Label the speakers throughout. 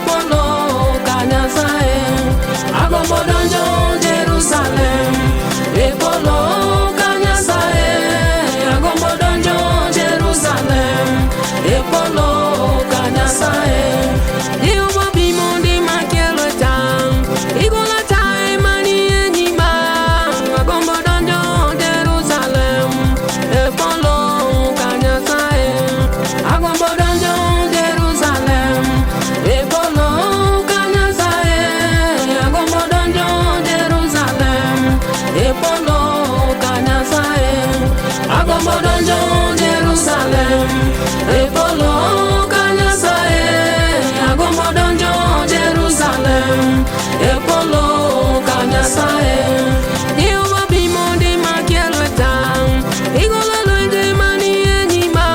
Speaker 1: polo ka Nyasaye. Agombo donjo Jerusalem, e polo ka Nyasaye. Agombo donjo Jerusalem, e polo ka Nyasaye. Jehova bi mondi makelo cham, igolo chae manie nyima. Agombo donjo Jerusalem, e polo ka Nyasaye. Agombo donjo Jerusalem, e polo ka Nyasaye. Agombo donjo Jerusalem, e polo ka Nyasaye. Agombo donjo Jerusalem, e polo ka Nyasaye. Agombo donjo Jerusalem, e polo ka Nyasaye. Jehova bi mondi makelo tang', igolo lwenje manie nyima.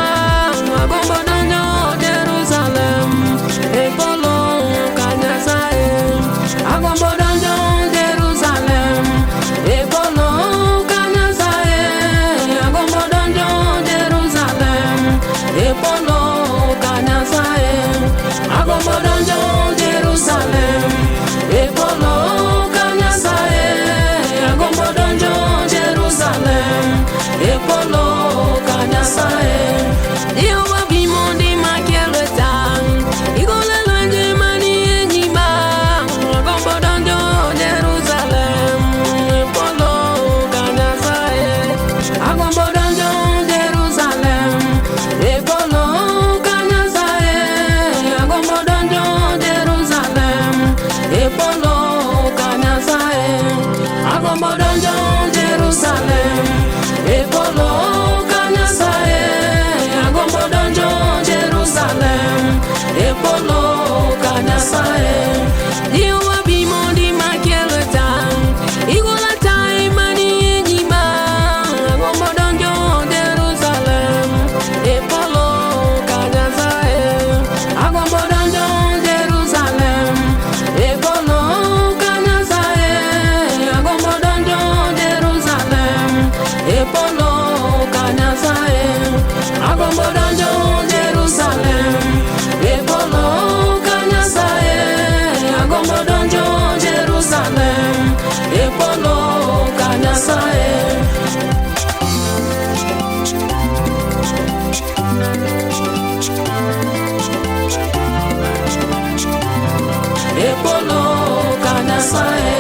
Speaker 1: Agombo donjo Jerusalem, e polo ka Nyasaye. Agombo donjo Jerusalem, e polo ka Nyasaye. Agombo donjo Jerusalem, e polo ka Nyasaye. Agombo donjo Jerusalem, e polo ka Nyasaye. Agombo donjo Jerusalem, e polo ka Nyasaye. Jehova bi mondi makelo tang', igolo lwenje manie nyima. Agombo donjo Jerusalem, e polo ka Nyasaye. Agombo donjo Jerusalem, e polo ka Nyasaye. Agombo donjo Jerusalem, e polo ka Nyasaye. Agombo donjo Jerusalem, e polo ka Nyasaye. Agombo donjo Jerusalem, e polo ka Nyasaye. Jehova bi mondi makelo tang', igolo chae manie nyima. Agombo donjo Jerusalem, e polo ka Nyasaye. Agombo donjo Jerusalem, e polo ka Nyasaye. Agombo donjo Jerusalem, e polo ka Nyasaye. Agombo donjo Jerusalem, e polo ka Nyasaye. Agombo donjo Jerusalem, e polo ka Nyasaye. E polo ka Nyasaye.